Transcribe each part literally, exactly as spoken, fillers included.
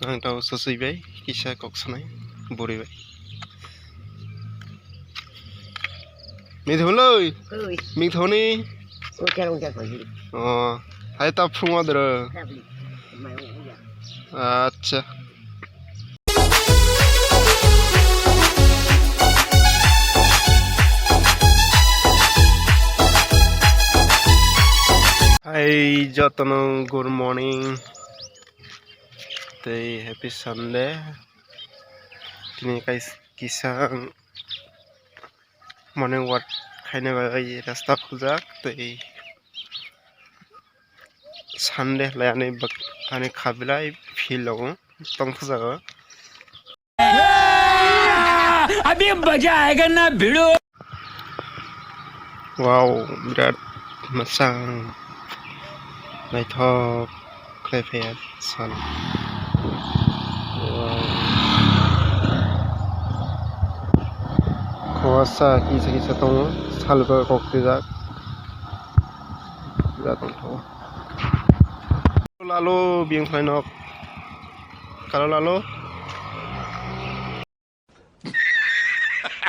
Ang tao sasui bai kisa kok sanai buri bai. Mithuloi. Oi. Mithoni. Oi, chalo, chalo, chalo. Oh, hai ta phungo dro. Chalo. Mai, mai, mai. Acha. Hai jotono good morning. Tei happy Sunday. Tini kais-, kisa ang morning walk khaina bagwi rasta khujak tei Sunday lai ani bak-, ani kha belai field o tong khujago. अभी मजा आएगा ना भिड़ो। Wow, birat mwchang naithok khlai phaiya sal. Wow. Kuasa kisa kisa tongo, sal bo kok twijak. Birat tongthogo. Lalo biyang khlai nok. Kalo lalo.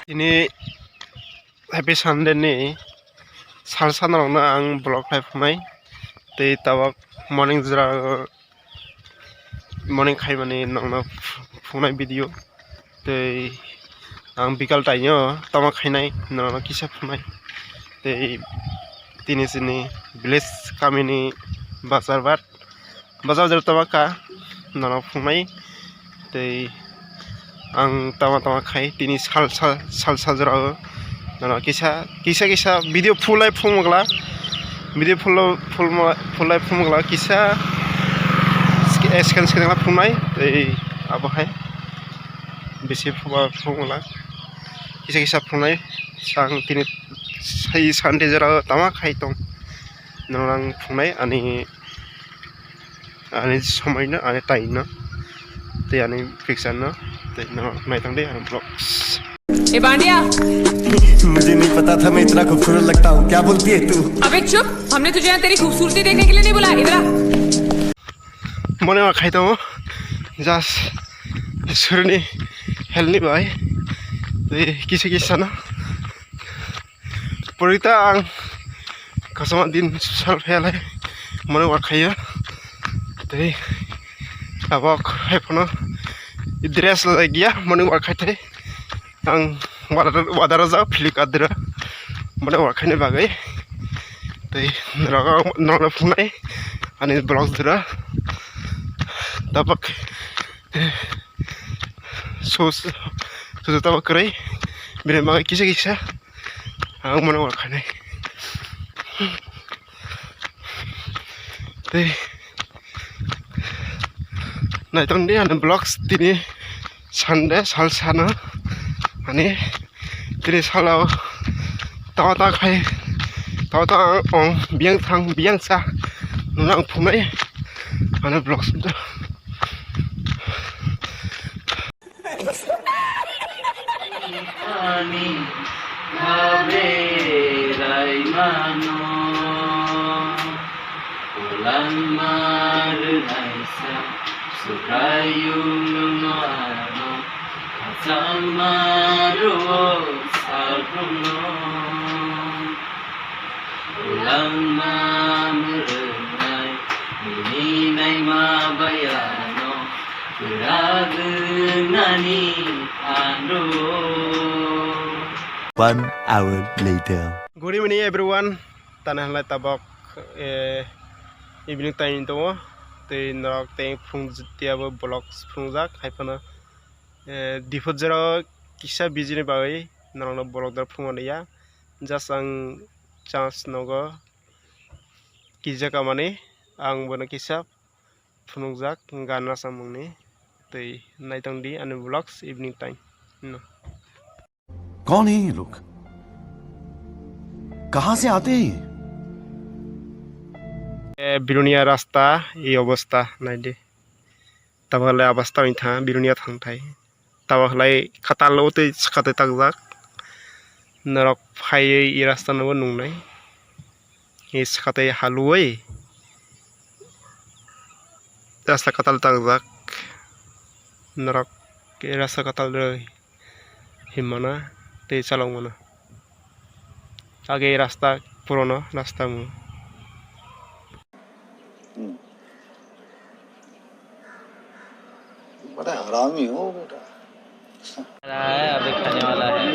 Tini happy Sunday ni sal sana rokno ang vlog khai phunai. Tei tabok morning jora morning khaimani nokno phunai video. Tei ang bikal time o tamo khainai nokno kisa phunai. Tei tini chini village kamini bazar bar. Bazar jora tama kha, nono phungnai. Tei ang tama tama khai, tini sal sal, sal sal jora o. Nono kisa, kisa, kisa video phulai phungmagla. Video phulo, phulma, phulai phungmagla kisa sk-, eh, scan scan la phungnai. Tei abo hai bisi phuba phungmagla. Kisa kisa phungnai. Sang tini sai Sunday jora o tama khai tong. Nono ang phungnai ani Ani somoi no, ani time no, tei ani picture no, tei no naithang di ani vlogs. ए बांडिया। मुझे नहीं पता था मैं इतना खूबसूरत लगता हूँ, क्या बोलती है तू? अबे चुप, हमने तुझे यहाँ तेरी खूबसूरती देखने के लिए नहीं बुलाया, इधर आ। Mone ma khai tongo, just Iswrni help ni bai, tei kisa kisa no. Purita ang kasama din sal phelai morning walk khaiya. Tei tabok hai phano dress laiya morning walk khai thai. Ang wadar wadar ja philik adra morning walk khaina bagwi. Tei norok norok phunai ani vlog dura tabok. Sus, sus tamo kwrwi. Bini bagwi kisa kisa. Ang mano wal khanai. Tei naitong di ani vlogs tini Sunday sal sana ani tini salo tawa ta khai tawa ta ang ong biyang thang biyang sa nuna ang phunai ani vlogs. Ani khabe raimano ulang marnaisa subrayung no aro kachang maro sarpung no. Ulangma mwrwngnai nini naima bayano kwragwnani phano. One hour later. Good evening everyone. Tani halai tabok, eh, evening time tongo. Tei norok tei phung tiyabo vlogs phungjak hai phano, eh, diphot jora kisa busy ni bagwi norokno vlog dar phungo liya. Just ang chance nogo kisa kamani, ang bono kisa phunukjak gan rwchapmungni. Tei naitong di ani vlogs evening time no. कौन है ये लोग? कहाँ से आते हैं ये? E, Bilonia rasta, e obostha, nai di. Tabok le abostha wngkha, Bilonia thangthai. Tabok lai katal o tei swkatwi takjak. Norok phaiwi e rasta no bo nungnai. E swkatwi halwi rasta katal takjak. Norok ke rasta kwtal rwi himmana tei chalokmano. Age rasta purono rasta mu. Hmm. बड़ा हरामी हो बेटा। रहा है, अभी खाने वाला है।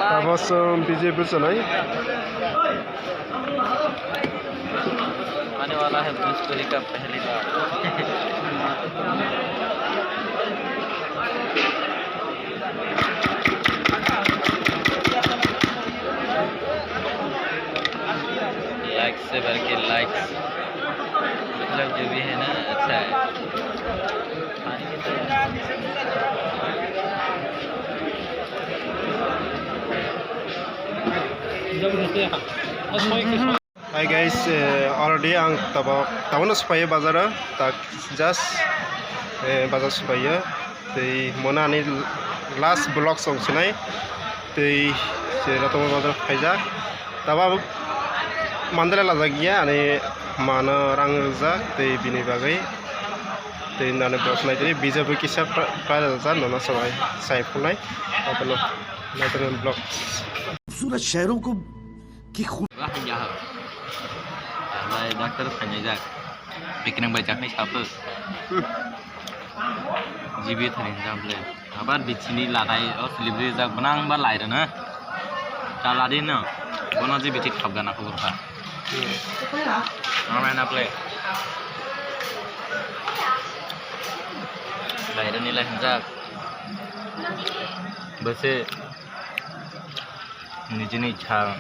Tabasum B J P sanai. आने वाला है भोजपुरी का पहली बार। लाइक्स से भर के लाइक्स, मतलब जो भी है ना, अच्छा है। Hi guys, eh, already ang tabok, tabokno sophaio bazaro, tak just, eh, bazar sophaio, tei mona ani last vlog song sinai, tei se Rotongmai bazar phaijak, tabok mandale lajak ya, ani mano rang rwjak, tei bini bagwi, tei nani vlog sinai, tei B J P kisa pra-, pra rwjak, nono sawai sai phunai, abono naitokni vlog. खूबसूरत शहरों को की खूब Wah, ya. Bai doctor thangnaijak. Bikinang bai jaknai sapo. G B thani jam le. Abar bichini latai o slip rijak bwnang ba lai rwna. Chaladi no. Bono G B thik thapgana khobor kha. Amai na ple. Lai rwni lai hinjak. Bwse. Nijini ichha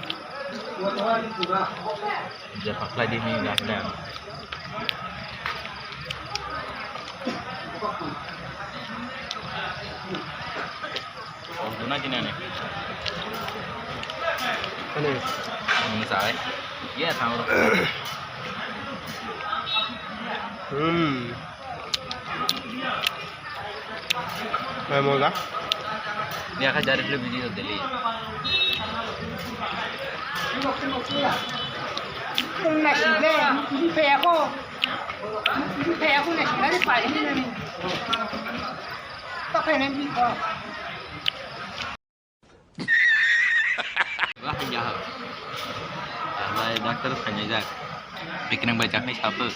je pakhlai di hinwi lakhna. Duna dinani. Ani. Mungsa ai. Iya, tangro. Hmm. Bai moja. Ni akha jari philip video deli. Nasi le, di pe ako. Di pe ako nasi le, di pai ni nani. Tak pe ni ko. Wah, ya. Bai doctor thangnaijak. Bikinang bai jaknai sapo.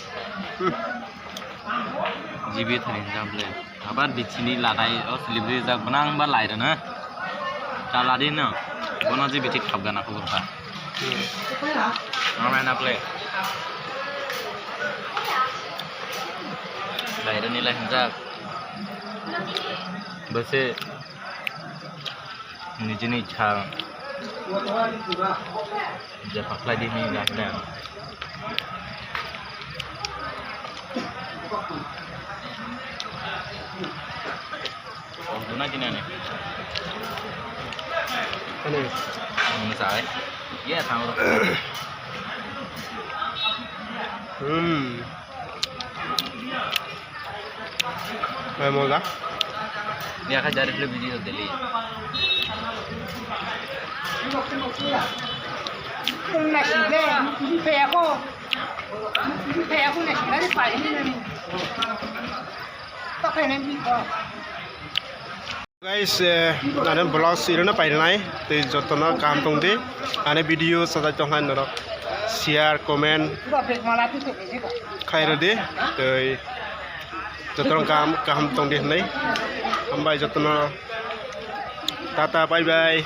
G B thani jam le. Abar bichini latai o slip rijak bwnang ba lai rwna. Chaladi no. Bono G B thik thapgana khobor kha. Amai na ple. Lai rwni lai hinjak. Bwse. Nijini ichha je pakhlai di hinwi lakhna. Duna dinani. Ani. Mungsa ai. Iya, tangro. Hmm. Bai moja. Ni akha jari philip video deli. Nasi le, di pe ako. Di pe ako nasi le, di pai ni nani. Tak pe ni ko. Guys, eh, ani vlog sirino painai, tei jotono kaham tong di, ani video sajak tong hai norok share, comment khai rw di, tei jotono kaham, kaham tong di hinwi hambai jotono, tata, bye bye.